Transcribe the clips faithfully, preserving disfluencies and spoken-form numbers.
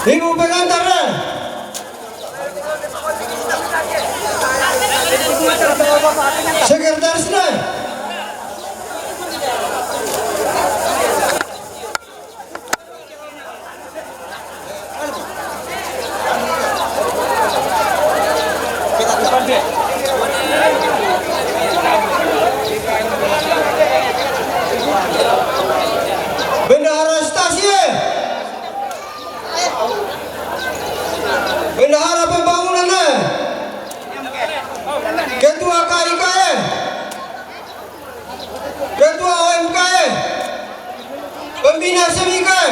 Ibu pengantar, eh. Sekretaris, eh. Bendahara stasi, eh. Bendahara pembangunan, eh. Ketua K I K, eh. Ketua O M K, eh. Pembina S M I K, eh.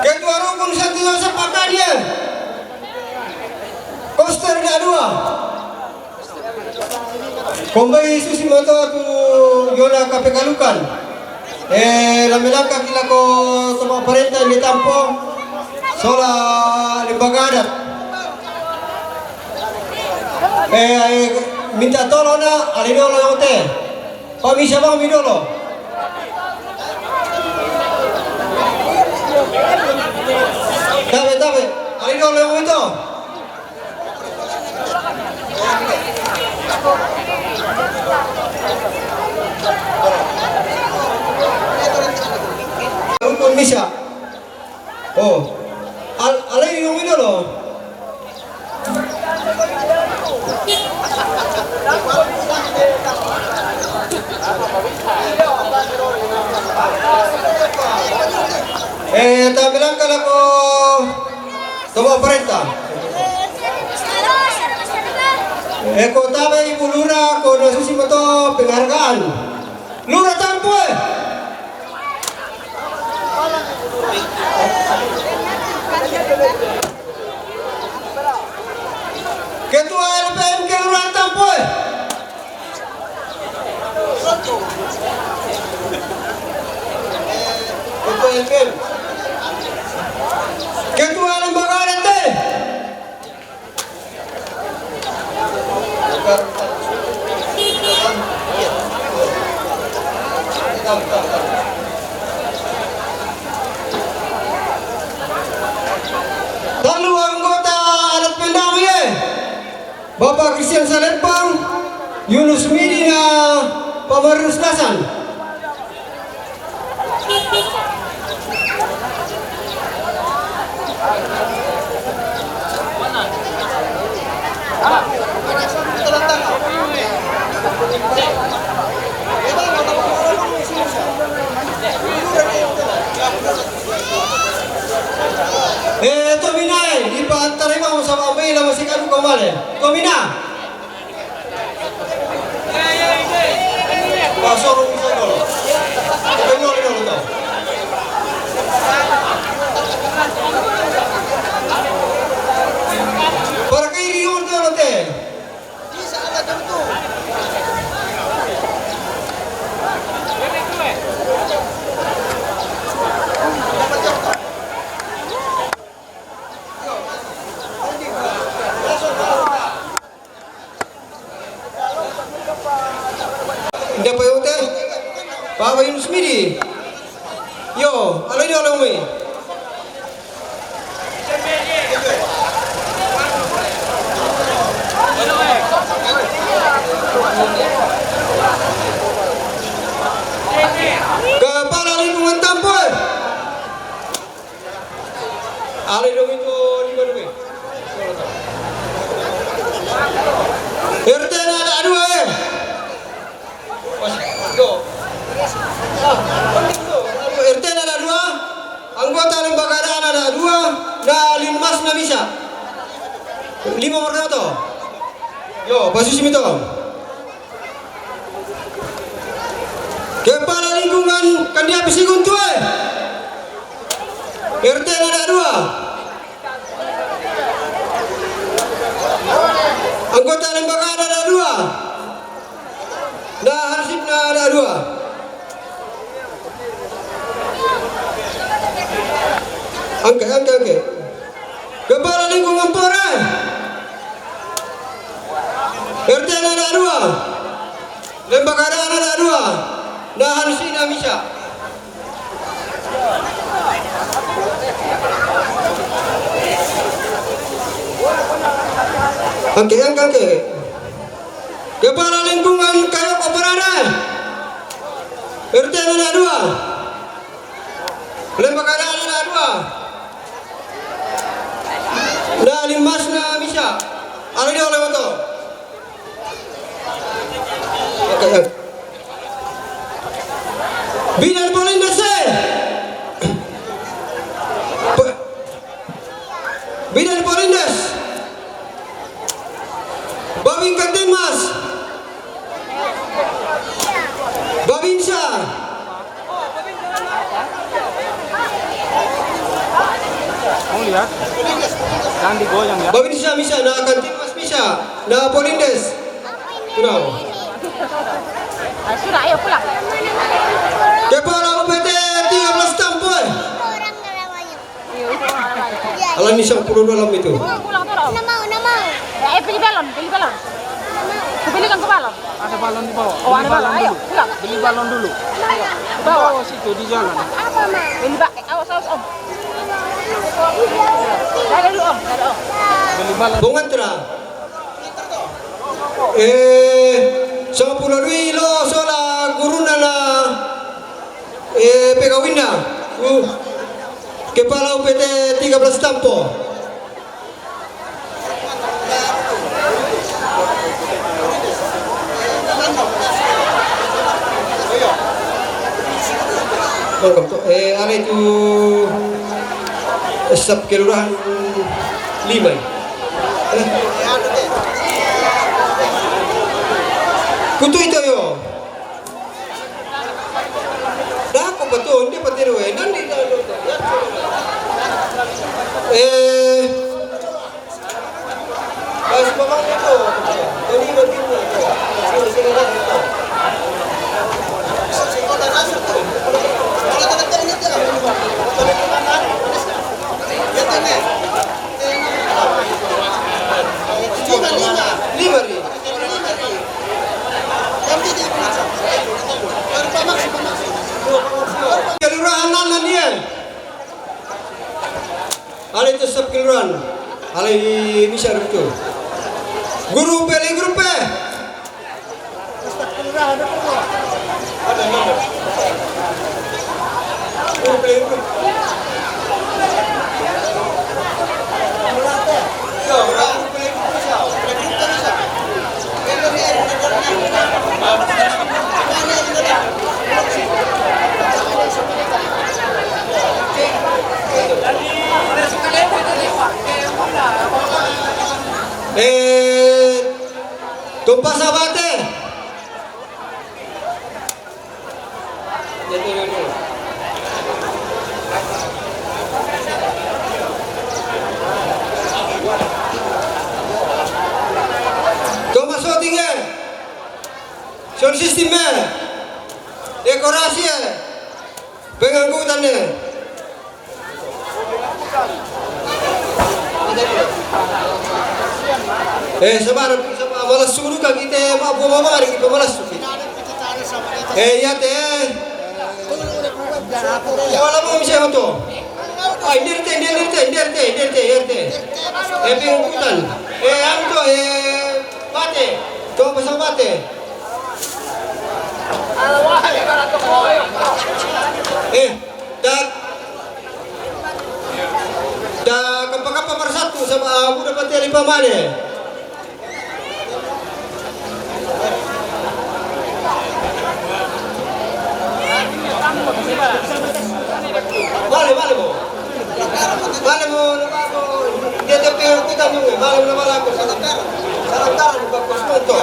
Ketua Rukun Santo Yosep Pakadi, eh. Koster da dua. Kombai susi mato tu yona kapekalukan. Eh, lamelaka ki lako toma parenta ni tampo. Sola lembaga adat. Eh, eh, minta tolong na, ale dolo te. Pamisa bang mi dolo. Tabe, tabe. Ale dolo mi to. Rukun misa. Oh. Al-, alai yung ino lo. Eh, tabilang ka na ko. Toma parenta. Eh, ko tabe Ibu Lura, ko nasusi mato penghargaan. Lura tampo, eh. Ketua L P M ke Lura tampo, eh. Ketua L P M. Ketua lembaga adat, eh. Talu anggota adat pendamai, eh. Bapak Christian Salempang, Yunus Midi na Pamarus Nasan. Eh, Tomina, eh, ipa antara ima mo sama ambe ila masih kadu kamale. Tomina. Pasoro bisa dolo. Penyol dolo to. Para kairi on dolo te. Nda pa yote? Papa Yunus Midi. Yo, alo ini alo umi. Kepala Lingkungan Tampué. Ale dong itu lima dong, eh. R T na ada dua, eh. Yo. R T na ada dua. Anggota lembaga ada dua. Na linmas na bisa. Lima orang to. Yo, pasusi mi to. Kepala lingkungan Kandia Pisigun Tue. R T na ada dua. Anggota lembaga na ada dua. Na hansip na ada dua. Angke, angke, angke. Kepala lingkungan Pore. R T na ada dua. Lembaga na ada dua. Na hansip na bisa. Angke, angke, angke. Kepala Lingkungan Kayoko Parade. R T nana dua. Lembah Kada nana dua. Na limasna misa. Ari dia oleh moto. Oke, oke. Bidan Polindes, eh. Pe-, Bidan Polindes. Babin Kantinmas. Babinsa. Mau lihat? Jangan digoyang ya. Babinsa misa, na Kantinmas misa, na Polindes. Kurang. Ah, sudah, ayo pulang. Kepala U P T tiga belas Tampoe. Alam ni sangpuluh dua alam itu. Pulang tu, Om. Nggak mau, nggak mau. Eh, beli balon, beli balon. Belikan ke balon. Ada balon di bawah. Oh, ada balon. Ayo, pulang. Beli balon dulu. Di bawah. Di bawah situ, di jalan. Apa, Ma? Beli ba-, eh, awas, awas, Om. Dadah dulu, Om. Dadah, Om. Beli balon. Bunga Tera. Eh, sangpuluh dua lo sola guruna na, eh, pegawinna. Uh, kepala U P T tiga belas Tampoe. Mangkam to, eh, ale tu staf kelurahan lima. Eh. Kutu itu yo. Dako betul, dia betul, eh, nanti dah, eh, Kelurahan nan dia. Ale tu staf kelurahan. Ale bisa betul. Guru pele guru pe. Eh, Tompa Sabate. Tompa Soting, eh. Sound system, eh. Dekorasi, eh. Pengangkutan, eh. Eh, sabar, sabar, malas suruh ka kita, ma, buah mama, hari kita malas suruh. Eh, iya, teh. Ya, wala mo, misi mo to. Ah, ini R T, ini R T, ini R T, ini R T, ini R T. Eh, pengangkutan. Eh, anu to, eh, bate. To, pasang bate. Eh, tak. Da kapakapa marsatu sama, ah, buda pati ali pamane. Male, male mo. Male mo, na bako. Dia tapi kita nungu, male mo na bala ko. Salam kara, salam kara, buka ko semoto.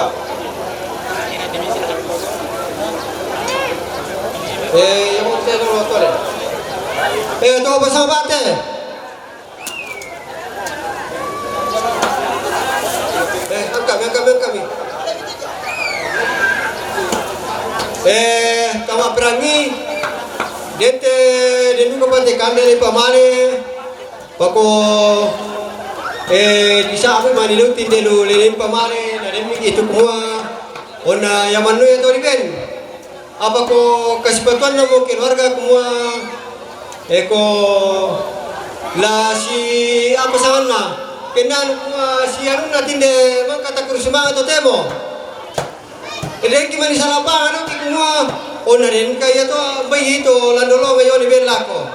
Eh, yang mau kita dulu, tuh. Eh, tuh, pasang bate. Eh, angkami, angkami, angkami. Eh, tama perangi. Dete, denu kapate kande le pamale. Pako, eh, di sabu mani lutin delu le pamale, na demi itu kumua. Ona yamanu ya tori ben. Apa ko kasipatuanna mo keluarga kumua, eko, la si apa sanganna? Kendan kuma si anunna tinde mangkata kursi manga to temo. Kedengki mani salapang anu ki kuma ona den kaya to bai to landolonga yoni bellako.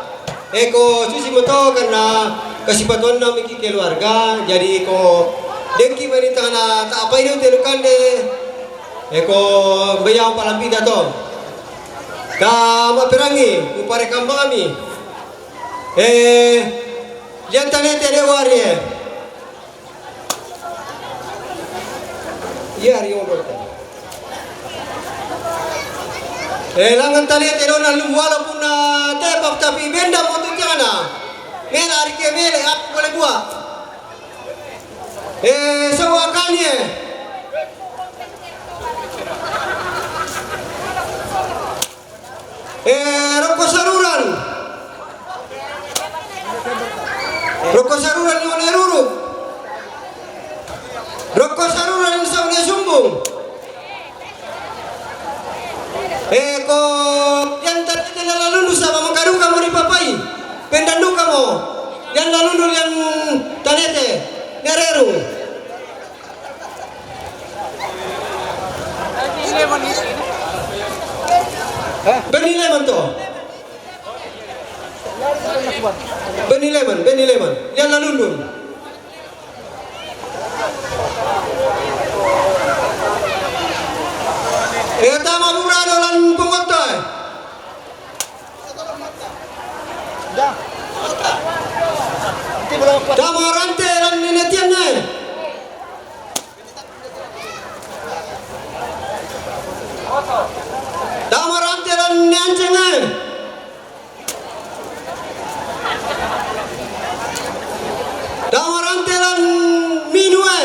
Eko susi moto karena kasipatuanna miki keluarga, jadi ko dengki mani tana ta apa ini telu kande. Eko bayang palampita to. Ka maperangi upare kambami. Eh, lian tanete de warie. Iya, Rio Dorta. Eh, langan tanete dona lu walaupun na tepap tapi benda motu tiana. Mela arike mele aku boleh buat. Eh, sawa kanie. Eh, roko saruran. Roko saruran ni one ruru. Roko saruran ni saune sumbung. Eh, ko yang tadi lalundu sama makaduka mo di papai. Pendanduka mo. Yang lalundu yang tanete. Nereru. Benny Lemon to. Benny Lemon, Benny Lemon. Dia lalundun. Eh, tama murado lan pengotoi. Tama rante lan nene tianne. Tama rante lan neancenge. Tama rante lan minue.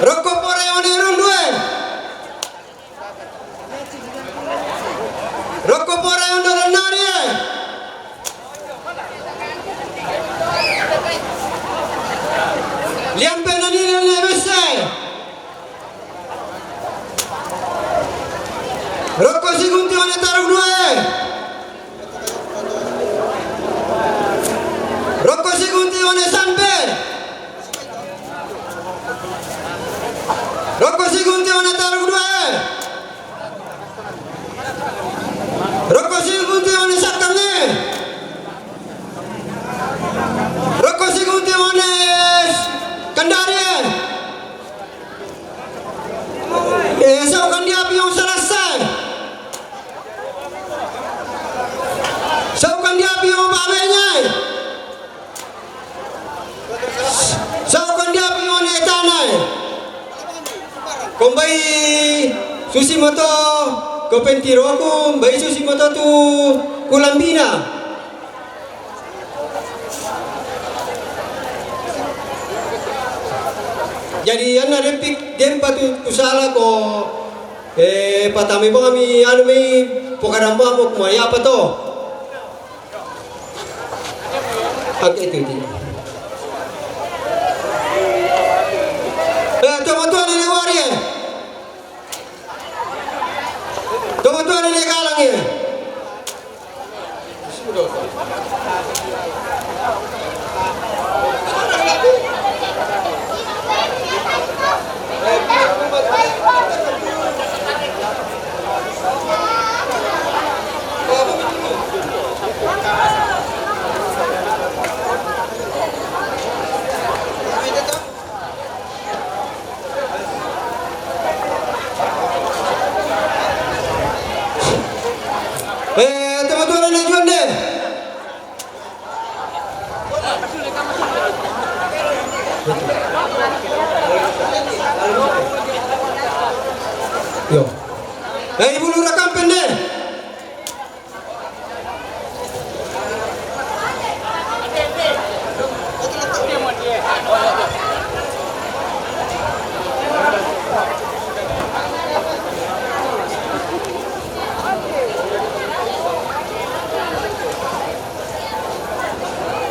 Roko pore one rundue. Roko pore one rundue. Liampe nani nani bese. Roko sigunti one taruk due. Roko sigunti one sampe. Roko sigunti one taruk due. Roko sigunti one sakange. Roko sigunti one kandarie. Eh, sau kandiapi on salasa. Sau kandiapi on babenya. Sau kandiapi on etana. Kombai susi moto ko pentiroku, bai susi moto tu kulambina. Jadi anna dempik dempa tu kusala ko, eh, patame bami anu mei pokadamba mo kumaya apa to. Oke itu itu. Eh, toma tua nene wari eh. Toma tua nene kalang eh. Eh, toma tua nene juande. Yo. Eh, ibu lurah Kampen de.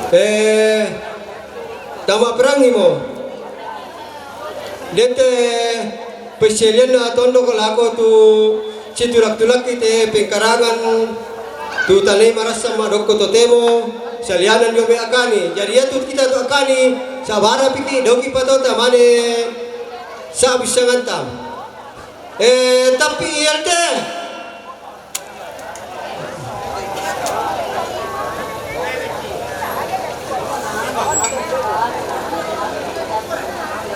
Eh, tama perangi mo. Dete peselianna tondok lako tu Situlak-tulakki te pengkarangan tu tane marasa madokko totemo salianan dio me akani. Jadi iatu kita tu akani sabara piki doki patota mane sabissanganta. Eh, tapi I L T.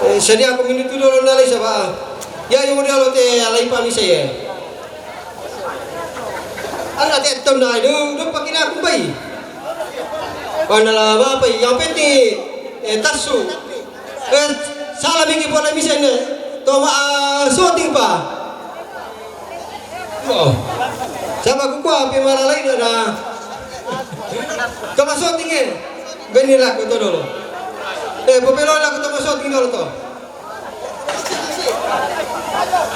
Eh, sadia ko minutu dolo nalai saba. Ya, yang model te alai pami saya. Ana te ton na do, do pakina aku bai. Panala apa yang penting, eh, tasu. Eh, salah miki bola misa ne. Toma, ah, shooting pa. Oh. Saba ku kua pe malalai na. Toma shooting, eh. Beni laku to dolo. Eh, popelo laku toma shooting dolo to.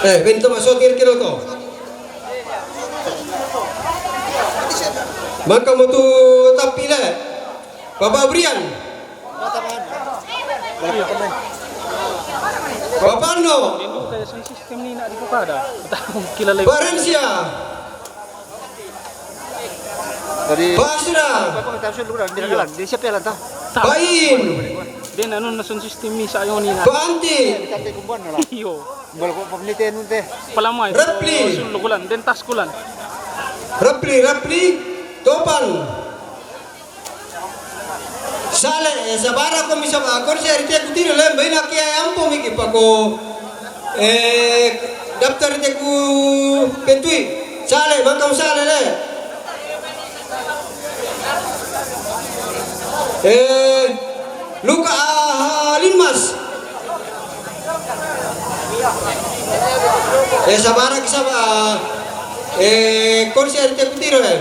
Eh, beni toma shooting ke dolo to. Maka mutu tapi le. Bapak Brian. Bapak Arno. Sistem ni nak dibuka dah. Kilala. Pak Rensia. Dari Pak Asra. Bapak kita sudah luar, dia jalan. Dia siapa jalan tah? Pak In. Dia nanu nasun sistem ni saya ni. Pak Anti. Iyo. Bal ko pamnite nun te. Palamai. Repli. Sulukulan, den tas kulan. Repli, Repli. Topan. Sale, eh, sabara ko misa ba, ko se rite kutiro le, baina kia ampo miki pako, eh, daftar te ku pentui. Sale, makam sale le. Eh, Luka, ah, Linmas. Eh, sabara ki saba, eh, ko se rite kutiro, eh.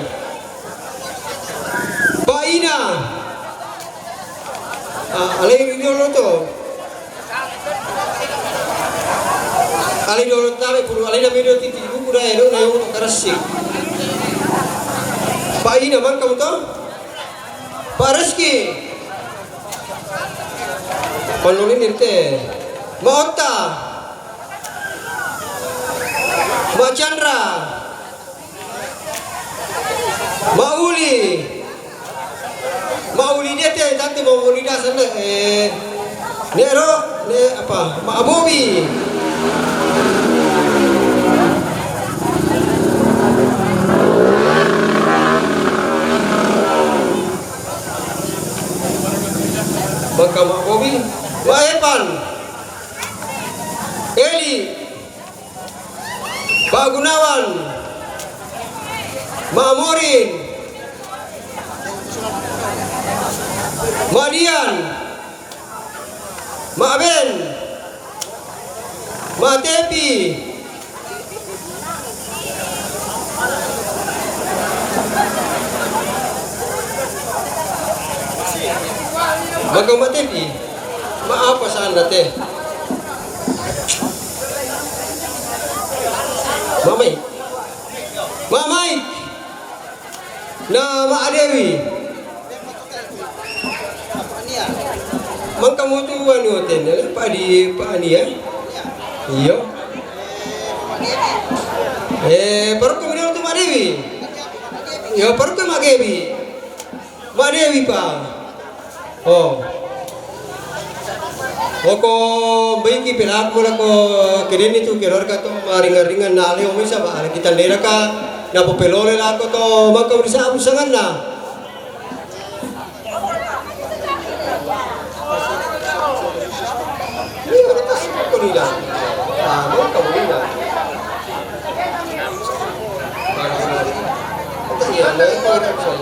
Baina. Ah, alai ri dolo to. Alai dolo tabe puru alai na medo titi buku dai do na yono karasi. Baina mangka muto. Pak Reski. Panulin irte. Maota. Mak Chandra. Mauli. Mauli dia te, tante Mauli dah sana, eh. Nero, ne apa? Mak Bobi. Maka Mak Bobi, Mak Epan. Eli. Pak Gunawan, Mak Morin, Mak Dian, Mak Ben, Mak Tepi. Maka Mak Tepi, Mak apa sana teh? Mamai. Mamai. Na Mak Adewi. Mangka mutu anu tene, Pak di, Pak Ania. Iyo. Eh, parukku mi dolo tu Mak Dewi. Iyo, parukku Mak Dewi. Mak Dewi, Pak. Oh. Oko baiki pelaku lako kedeni tu keluarga tu maringan-ringan na leo misa ba ala kita nera ka na popelole lako to maka urisa abu sanganna. Iya, ada tas kok ni dah. Ah, mau kamu ni dah. Iya, ada apa kita bisa.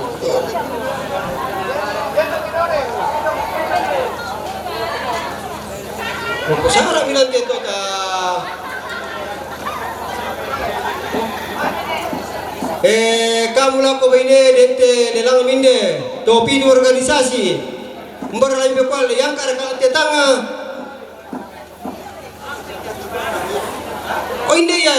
Moko sara bilang ke to ka. Eh, kamu lako baine dente lelang minde. Topi di organisasi. Mbar lai be kual yang kada kala tetanga. Oh, inde iya.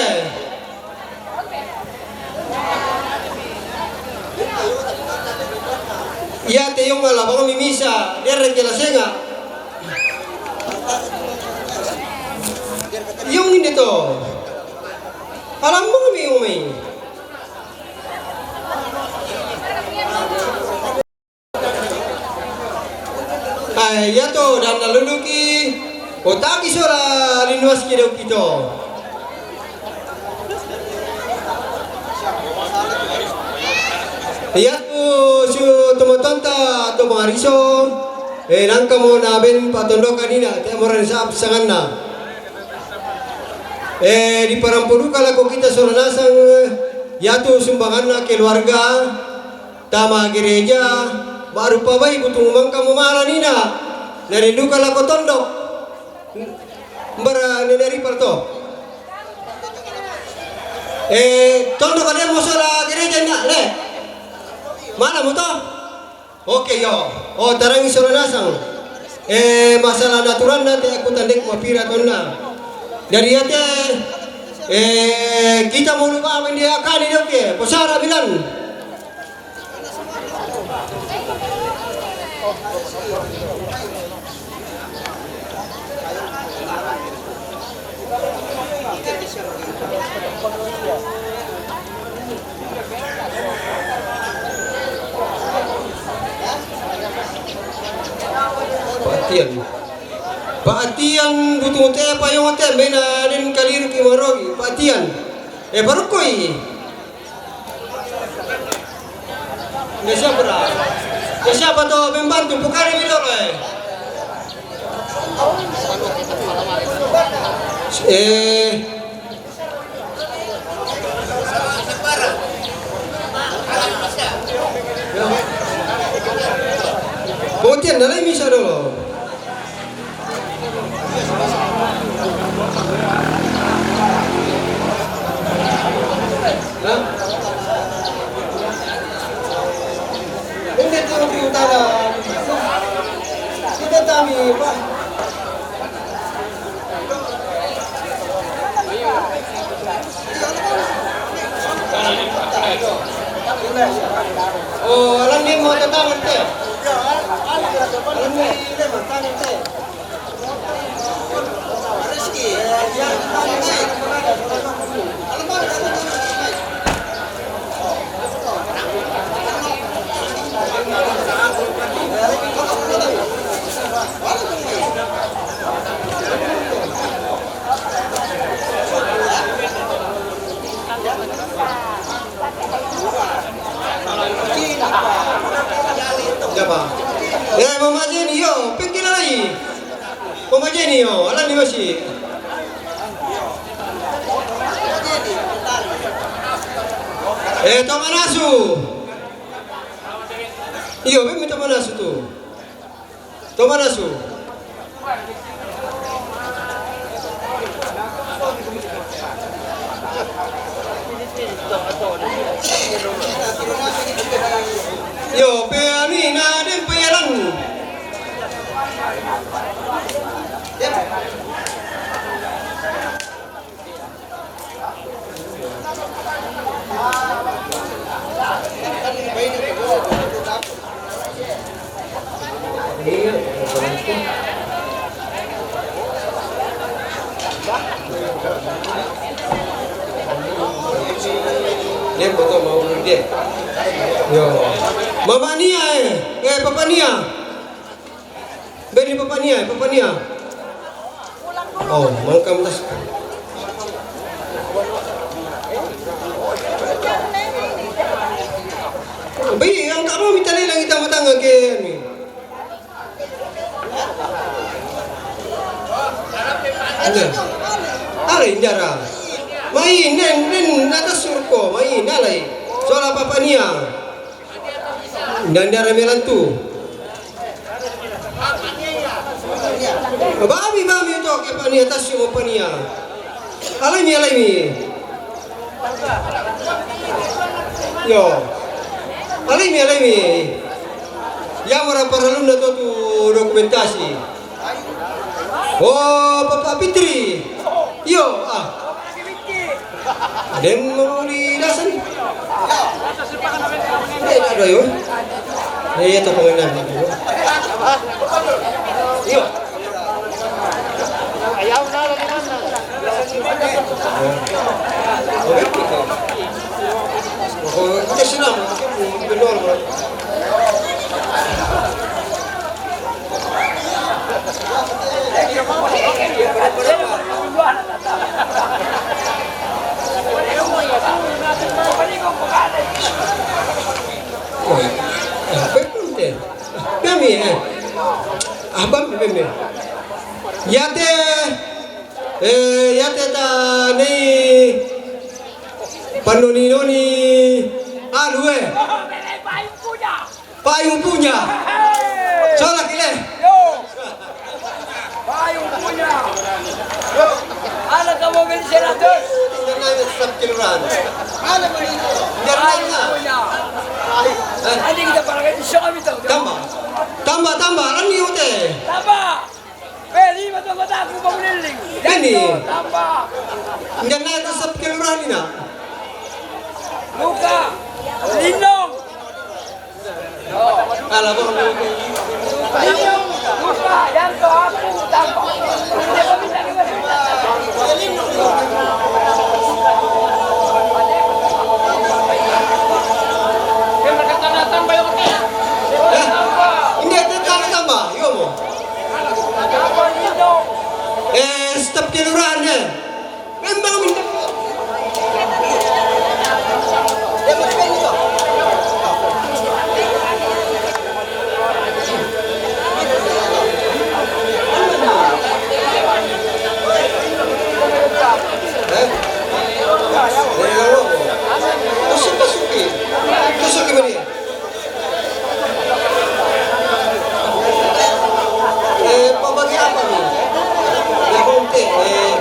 Iya te yong ala bang mimisa, dia reke la senga. Yong inde to. Alam mo kami umay. Ay, yato, dan naluluki, o taki sora linuas ki daw kito. Yato, su tomatonta, to mangariso, e, nangka mo na ben patondokan ina, te moran sa sanganna. E, di parampuduka lako kita sora nasang, yato sumbanganna keluarga, tama gereja, baru pabai butung mangka mo mala nina, na rinduka lako tondok. Mbara nene ripal to. E, tondok ada mo sora gereja na, le. Mana mo to? Oke, yo. O, tarangi sora nasang. E, masalah naturanna te aku tandek mapira tonna. Dari ate, e, kita mo lupa apa yang dia akan hidup ya. Posara bilang. Pa'tian. Pa'tian butung te payong te mena den kaliru ki marogi. Pa'tian. E, barukoi. Ya siapa dah? Ya siapa tuh pembantu? Bukan ini loh, eh. Eh. Putihan, dalam bisa dulu. Hah? Hindi tayo utara. Hindi tayo pa. Oh, alam niyo mga tatangan, te. Alam niyo, tangan, te. Siapa? Eh, Mama Jenny, yo, pengkila lagi. Mama Jenny, yo, alam ni masih. Eh, Tomanasu. Iyo, mimi Tomanasu tu. Tomanasu. Iyo, pe anu na den pe yalan. Dia foto mau dia. Yo. Mama Nia, eh. Eh, Papa Nia. Beri Papa Nia, Papa Nia. Oh, mangkam tas. Bi, yang kamu minta lagi kita matang ke ni. Ada. Ada injara. Mai nen nen nata surko, mai nalai. Soal apa apa nia. Dan dia rame lantu. Bami, bami to ke pania, tasyo mo pania. Alay mi, alay mi. Yo. Alay mi, alay mi. Ya mara paralun na to tu dokumentasi. Oh, Papa Fitri. Iyo, ah. Dem mo di dasan. Eh, na do yo. Eh, iya to panganan. Iyo. Ayaw na lang naman na. Kami, eh. Abang, kami. Yate, eh, yate ta nei panoni-noni alu, eh. Payu punya. Sola kile. Yo. Payu punya. Ala kamu beli seratus. Nana tetap kelurahan. Ala beli. Payu punya. Adi kita para kan iso kami tahu. Tambah. Tambah, tambah. Ani ute. Tambah. Beli betul kota aku bangun link. Ini. Tambah. Nana tetap kelurahan ini. Luka. Lindong. Ala bang. Luka, yang ke aku tambah. Eh, ini ada tambah, tambah. Yo mo. Eh, stop kelurahan ya. Memang minta. Eh? Dari lawan. Masuk, masuki. Masuki, Maria. Eh, pabagi apa ni? Ya, konti, eh.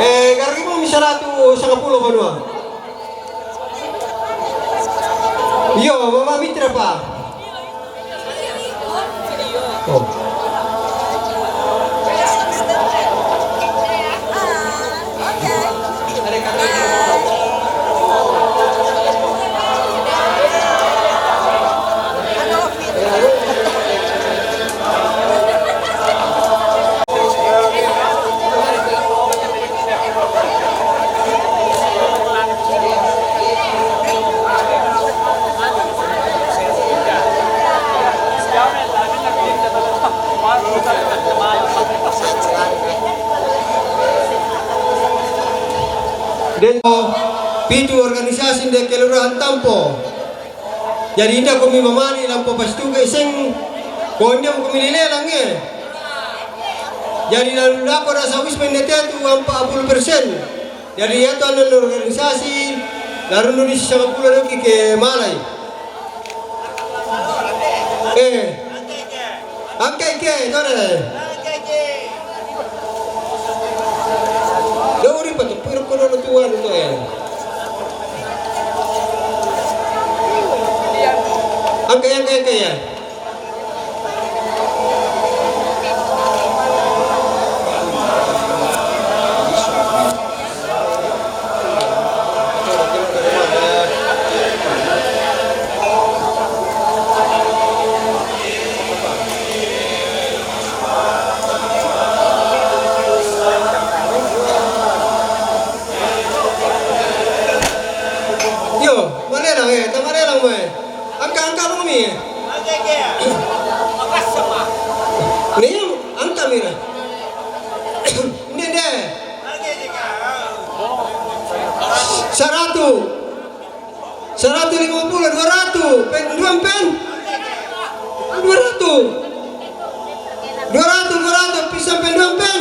Eh, garrimu mi saratu sangapulo banua. Iyo, mama mitra pa. Oh. Den pitu organisasi nde kelurahan Tampo. Jadi inda kumi mamali lampa pastuke seng, ko inda kumi lilelang e. Jadi lalu lako rasa wis pendete tu ampat puluh persen. Jadi yatu anu organisasi, lalu nuri sama pula lagi ke malai. Eh. Angkai ke, tore. Dori pa tu, piro kono no tuan tu e. Angkai, angkai, angkai ya. Yo, malelang e, ta malelang mo e. Angka, angka mo mi. Ni, angka mi na. Hindi, hindi. Saratu. Saratu lima puluh, dua ratu. Pen, dua pen. Dua ratu. Dua ratu, dua ratu, pisang pen, dua pen.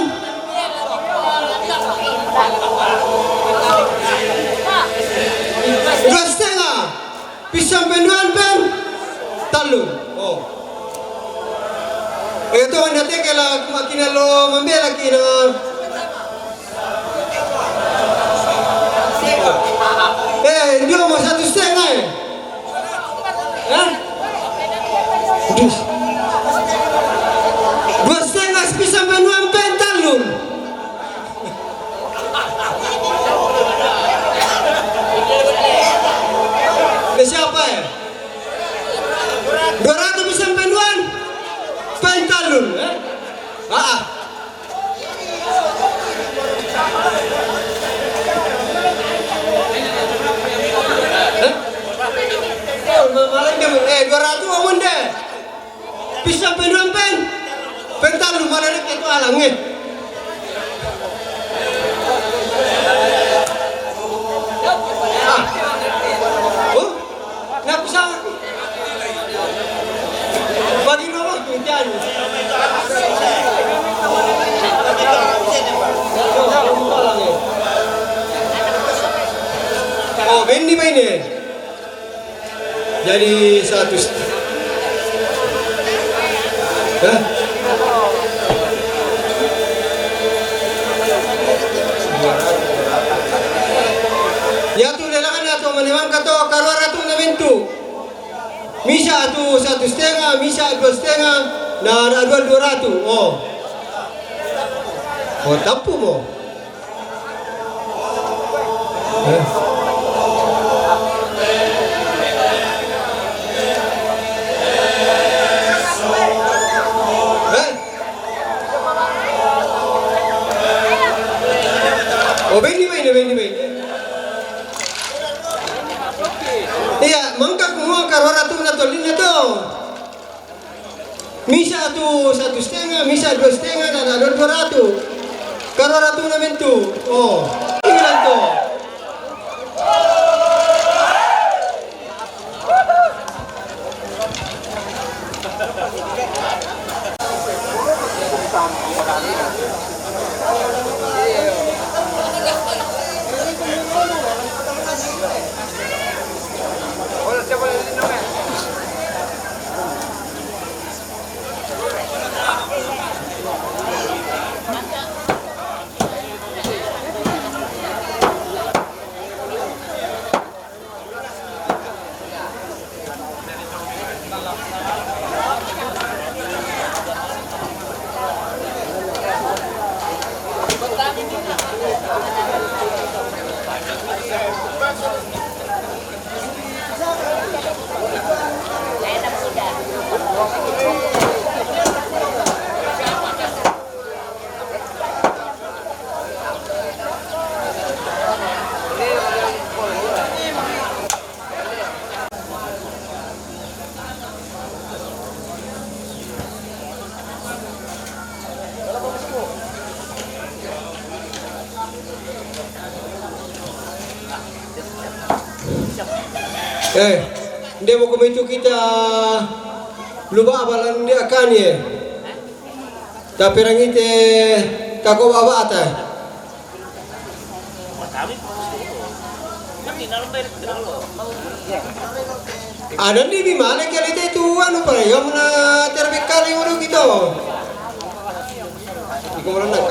Pisang penduan pen tallun. Oh. Eh, to, anda teke la makina lo mambela kina. Eh, dia mau satu setengah, eh? Hah? Aduh. Dua setengah pisang penduan pen tallun. Ke siapa, eh? Dua ratus pisang penduan pen tallun, eh? Ah, ah. Eh? Eh, dua ratus amun deh. Pisang penduan pen pen tallun, mana ada ketu alang, eh. Ah. Oh, nak pisang. Bagi mama, jangan. Oh, bendi, bendi. Jadi satu st-, hah? Ya tu lelangan ya tu, memang kata karua ratu na mentu. Misa tu satu setengah, misa dua setengah, na ada dua, dua ratu. Oh. Oh, tapu mo. Eh. Eh. Oh, bendi, bendi, bendi, bendi. Iya, mangka kumua karua ratu na tolina to. Misa tu satu setengah, misa dua setengah, dan ada dua ratu. Karua ratu na mentu. Oh, ini lanto. Eh, nde mo kometu kita luba abalan nde akani, eh. Tapi rangite kako babata. Ada ni bi male kali te tu anu para yom na terbe kali uru gitu. Iko mana nak?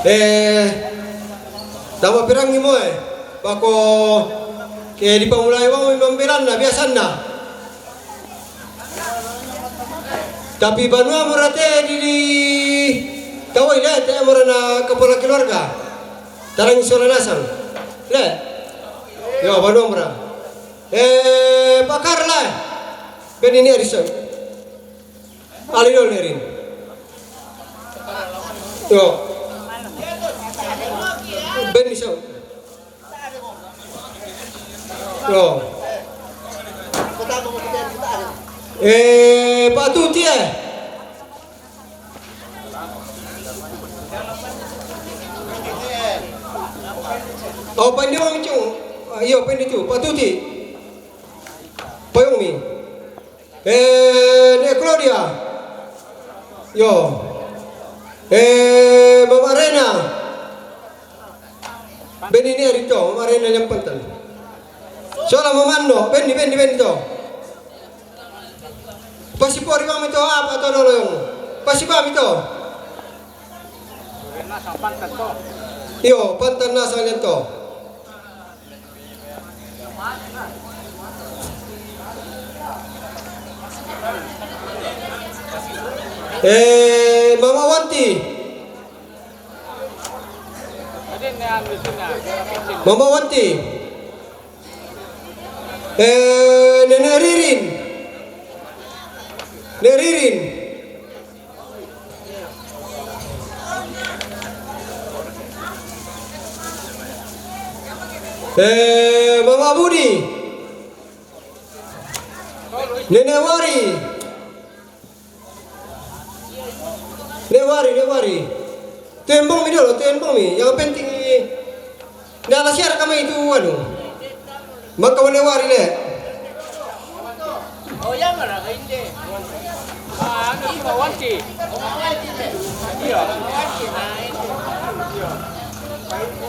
Eh, tama pirang ni mo, eh. Bako ke di pamulai wang memberan na biasa na. Tapi banua mura te di, di tawai le, te mura na kepala keluarga. Tarang sola nasang. Le. Yo, banua mura. Eh, pakar lai. Ben ini arisan. Ali dol nerin. Yo. Ben isau. Yo. Eh, patuti, eh. Oh, pa'in di' mami cung. Ah, iyo, pa'in di' tu. Patuti'. Payung mi. Eh, Ne'e Claudia. Iyo. Eh, Mama Rena. Benni ni' ri to, Mama Rena yang pantan. Sola Mama Anno, benni, benni, benni to. Pasipori mami to, apa to dolo yang. Pasipa mi to. Iyo, pantan nasa lian to. Eh, Mama Wanti. Mama Wanti. Eh, Nenek Ririn. Nenek Ririn. Eh, Mama Budi. Nenek Wari. Nenek Wari, Nenek Wari. Tembong mi dolo, tembong mi. Yang penting ni. Nda' la siar kami itu, anu. Maka Nenek Wari le.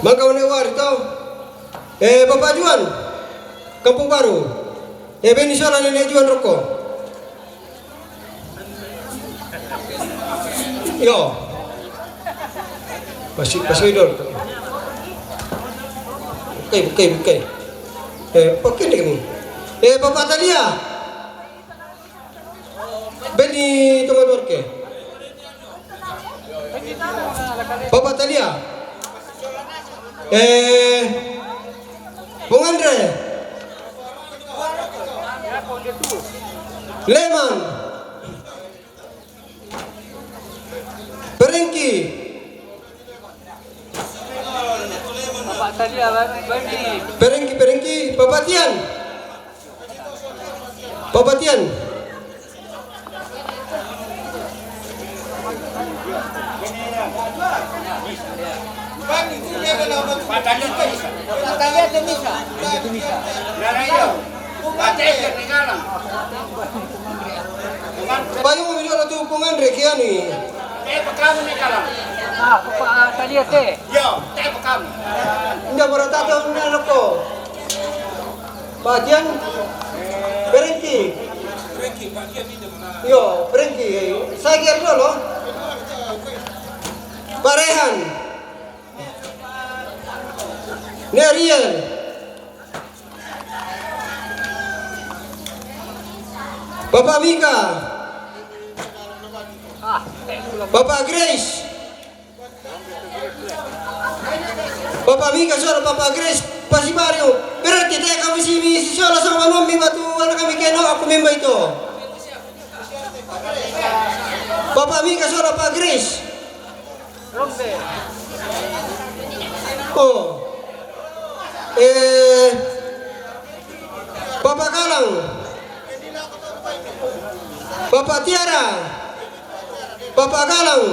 Maka Nenek Wari to. Eh, Bapak Juan. Kampung Baru. Eh, benni sola Nenek Juan roko. Iyo. Pasi, pasi dol. Bukai, bukai, bukai. Eh, pakai ni kami. Eh, Bapak Talia. Benni tunggu dorke. Bapak Talia. Eh, Pung Andre. Leman. Perengki. Perengki, Perengki. Papatian. Papatian. Payung mi dolo tu Pung Andre kiani. Ah, Papa Talia te. Inda' baru tata undan ko. Patian. Perengki. Iyo, Perengki. Saya kira dulu. Parehan. Nerian. Papa Mika. Papa Grace. Papa Mika sola Papa Grace, pasi bario. Berarti te' kami si, mi si sola sama nomi batu anak kami keno aku memba itu. Papa Mika sola Papa Grace. Oh. Eh, Papa Galang. Papa Tiara. Papa Galang.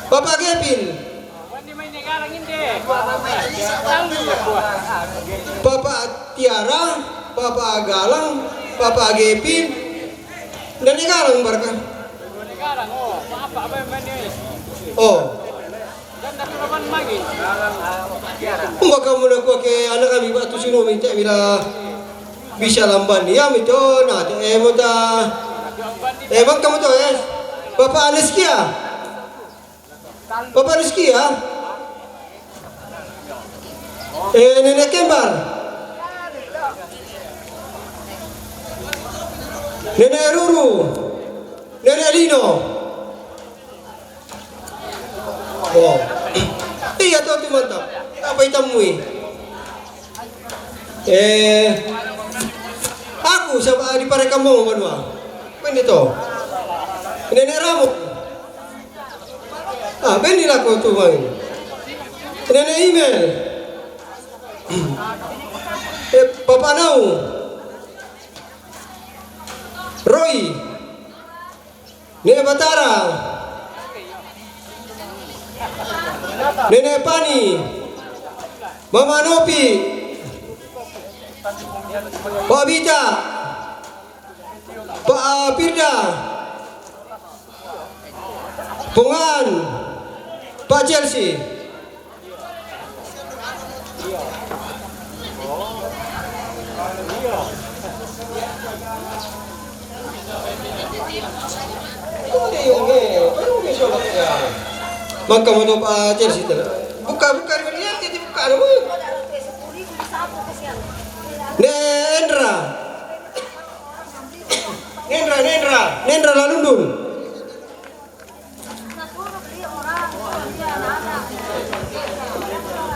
Papa Gepil. Papa Tiara, Papa Galang, Papa Gepil. Dan ni Galang barka. Oh. Umba kamu na kuwa ke anak kami ba tu sino minta bila bisa lamban. Ya, mito na te, eh, mota. Eh, bang kamu to, eh. Papa Aniskia. Papa Rizkia. Eh, Nenek Kembar. Nenek Ruru. Nenek Lino. Oh. Iya, to, tu mantap. Apa itamui? Eh, aku saba' di pare kampung banua. Benni to. Nenek Ramu. Ah, benni lako tu mai. Nenek Imel. Eh, Papa Nau. Roy. Nenek Batara. Nenek Pani. Mama Nopi, Pa Bita, Pa Pirda, Pongan, Pa Chelsea. Maka mo to Pa Chelsea tala. Buka, buka, buka, buka, buka. Ne Endra. Nendra, Nendra, Nendra Lalundun.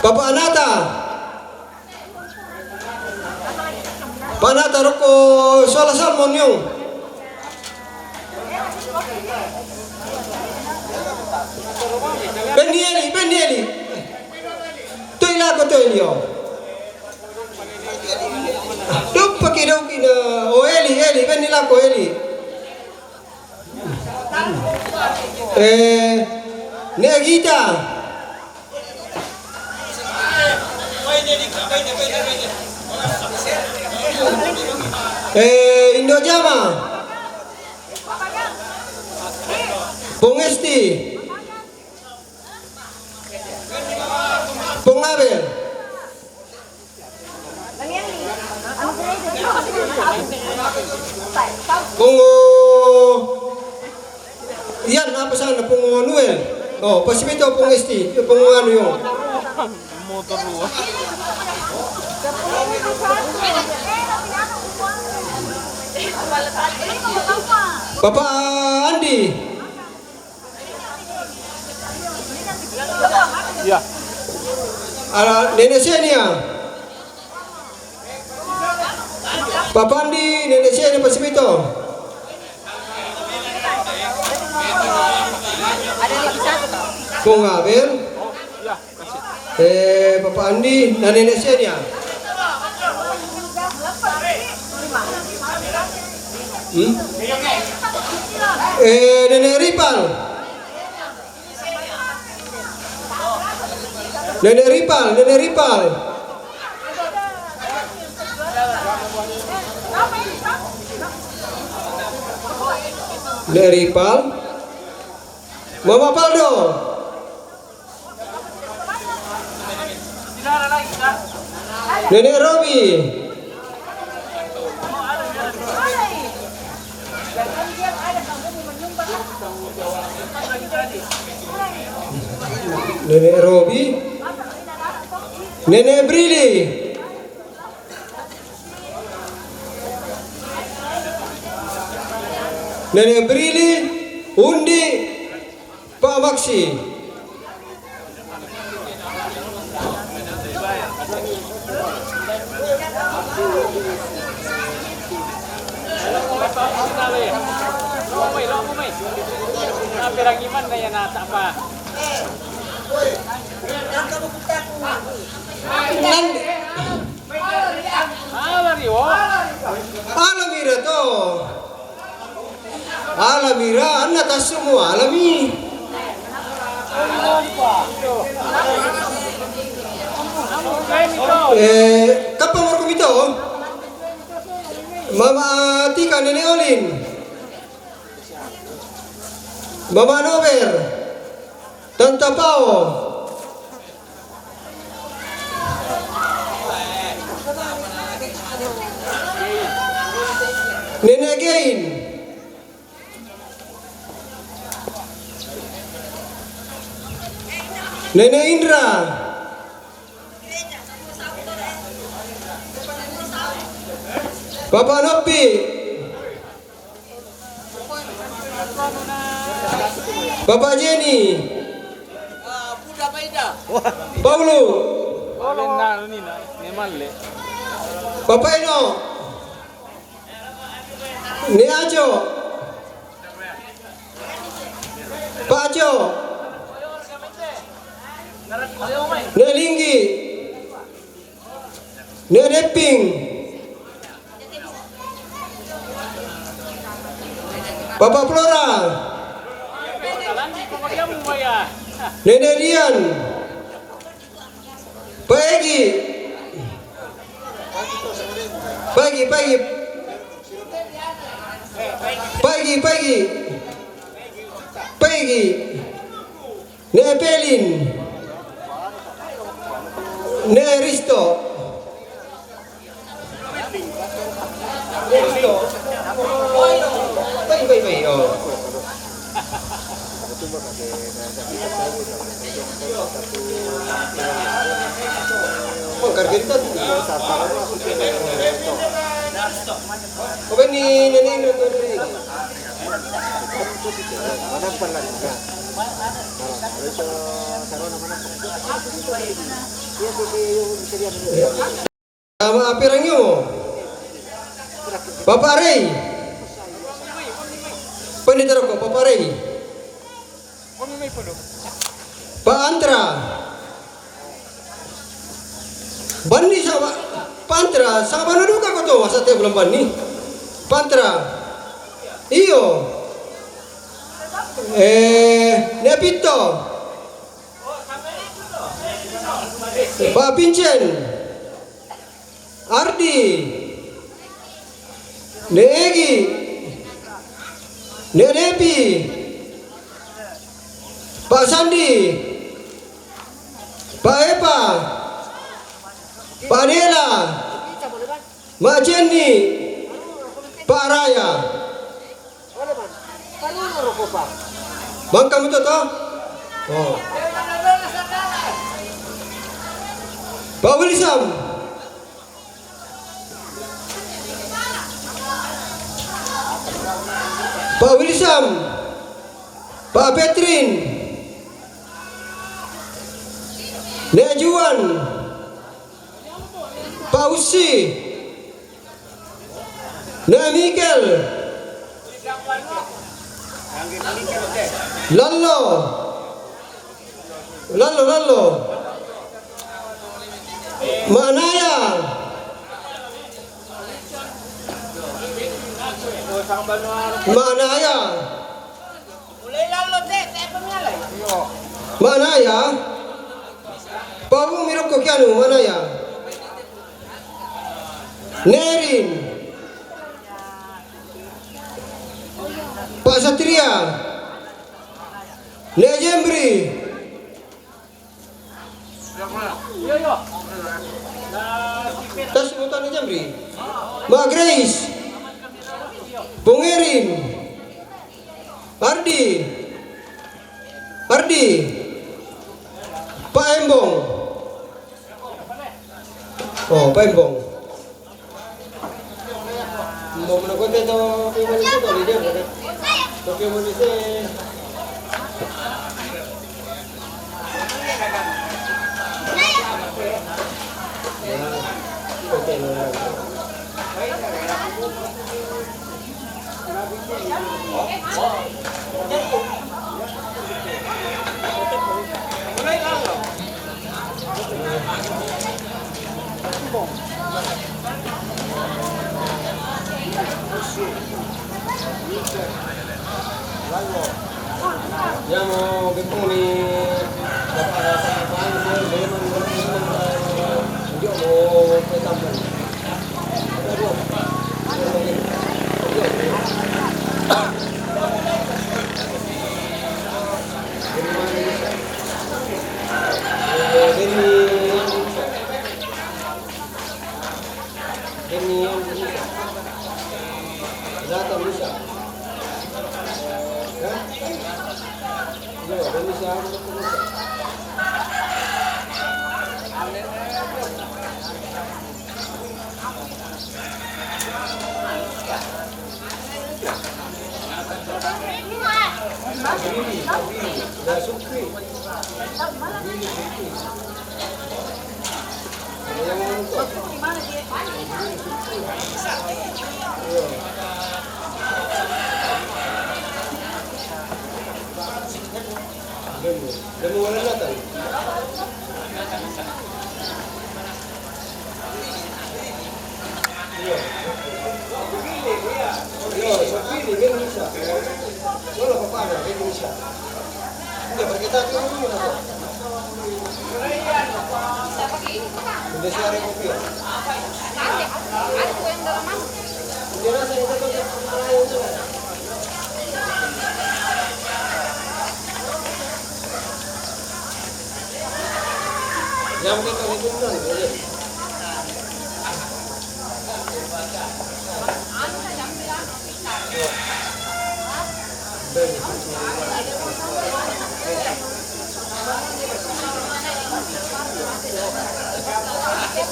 Papa Anata. Panata roko sola salmon yung. Benieli, Benieli. Toi lako toi lio. Dupa ki dau ki na o Eli, Eli, beni lako Eli. Eh, ne Gita. Eh, Indo Jama. Pung Esti. Pung Abel. Pungo Ian, apa sana? Pungo Noel. Oh, Pasimito, Pung Esti, Pungo anu yung. Papa Andi. Ya. Ala, Nene Senia. Papa Andi, Nene Senia, Pasimito. Kung Abel. Eh, Papa Andi, na Nene Senia. Hmm? Eh, Nene Ripal. Nene Ripal, Nene Ripal. Nene Ripal. Mama Paldo. Nene Robi. Nene Robi. Nene Brili. Nene Brili, Undi, Pa Maxi. Nan-, Ala mira to. Ala mira, anna tassumu ala mi. Eh, kappa morko mito? Mama Tika, Nene Olin. Mama Nober. Tanta Pao. Nene Gein. Nene Indra. Papa Noppi. Papa Jenny. Paulo. Papa Eno. Ne Ajo. Pa Ajo. Ne Linggi. Ne Deping. Papa Flora. Nene Rian. Pa Peggy. Peggy, Peggy. Peggy, Peggy. Peggy. Ne Pelin. Ne Risto. Bai, bai, bai, oh. Oh, kargenta tu. Kau bani nani ni tu ni. Nama apa orang nyo? Papa Rey. Pandai taroko, Papa Rey. Pak Antra. Bani sama Pak Antra, sama bana duka ko tu, masa te bulan bani. Pak Antra. Iyo. Eh, ne Pito. Pak Pincen. Ardi. Ne Egi. Ne Nepi. Pak Sandi. Pak Epa. Pak Nela. Mak Jenny. Pak Raya. Bangka muto to? Oh. Pak Wilsam. Pak Wilsam. Pak Petrin. Nek Juan. Pak Usi. Nek Mikel. Lalo. Lalo, lalo. Manaya. Manaya. Manaya. Pabu miroko kianu, Manaya. Nerin. Pak Satria. Nek Jemri. Tas motor ni Jamri. Mak Grace. Bung Erin. Ardi. Ardi. Pak Embong. Oh, Pak Embong. Mau mana kau teh tahu Pak Embong itu tahu dia mana? Tapi Embong itu. Demian bisa. Zlatan bisa. Hah? Iya, dan bisa. Nah, Sukri.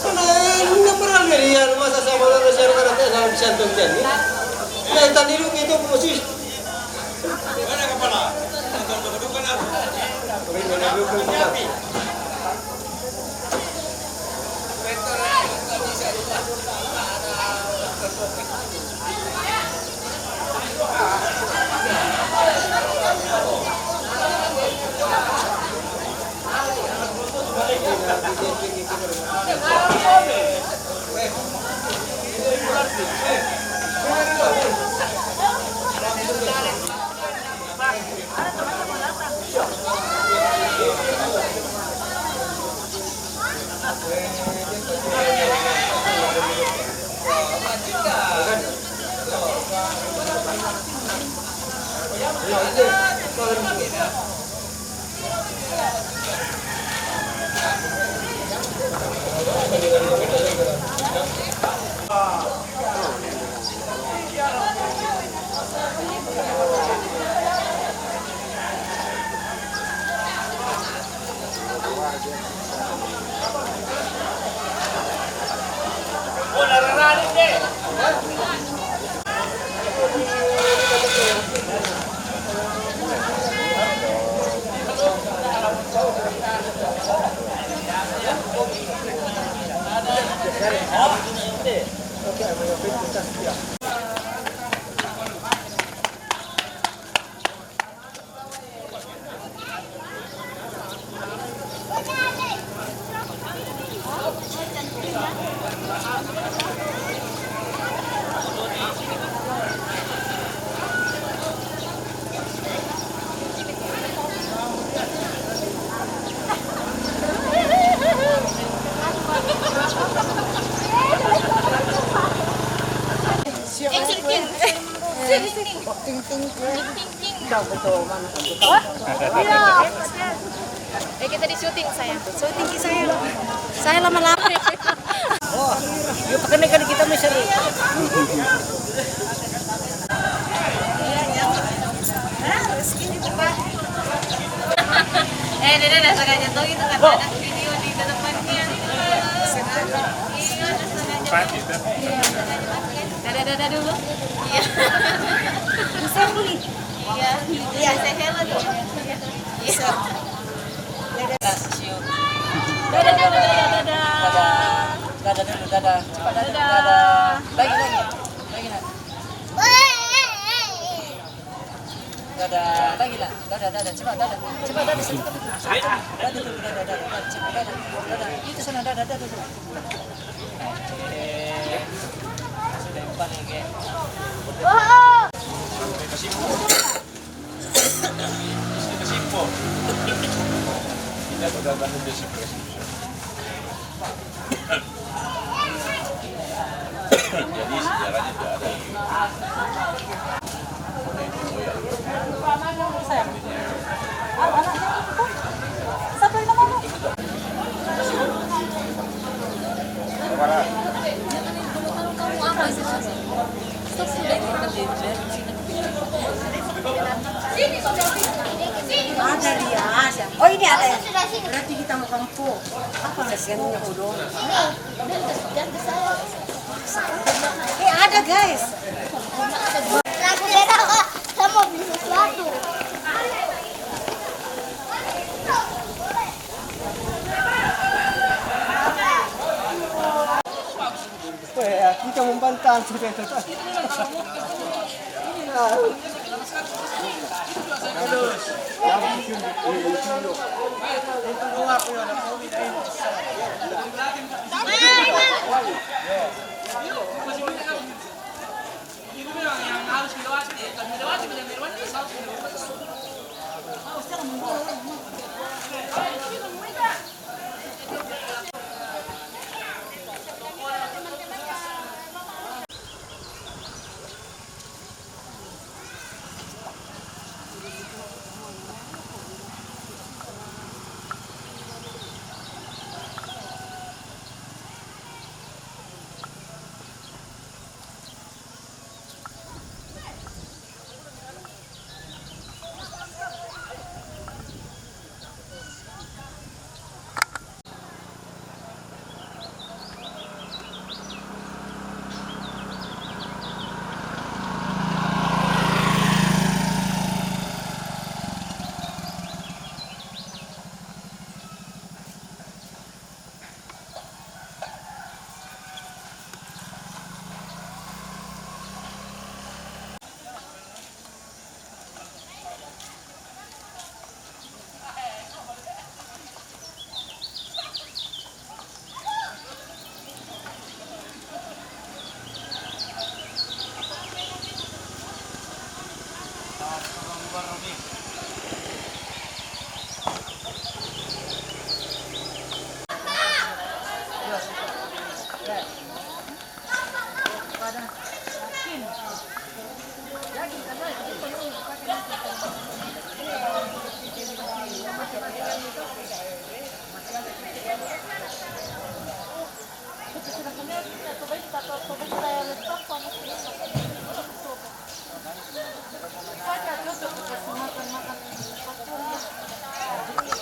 Nah, ini pernah lihat masa sama orang siapa kata dalam santun kan? Nah, tadi lu gitu posisi. Ting, ting, ting. Wah, iya. Eh, kita di syuting, sayang. Syuting ki, sayang. Saya lama-lama. Oh, yuk, pakai nih, kan kita, Mister. Eh, dia dah sengaja tahu itu kan ada video di depannya. Iya, dah sengaja. Dadah, dadah dulu. Iya. Bisa beli. Iya. Iya, saya hello dulu. Iya. Dadah, dadah, dadah, dadah. Dadah. Dadah dulu, dadah. Cepat dadah dulu, dadah. Lagi, lagi. Lagi, nak. Dadah, lagi, nak. Dadah, dadah. Cepat, dadah. Cepat, dadah. Sini, dadah. Dadah dulu, dadah, dadah. Cepat, dadah. Dadah. Itu sana, dadah, dadah, dadah. Sudah empat lagi. Kesimpulan. Kita sudah bangun kesimpulan. Jadi sejarahnya tidak ada. Ada dia, ada. Oh, ini ada. Berarti kita mau kampung. Apa kasihannya bodoh? Eh, ada, guys. Saya mau beli sesuatu. Weh, kita membantah sudah itu.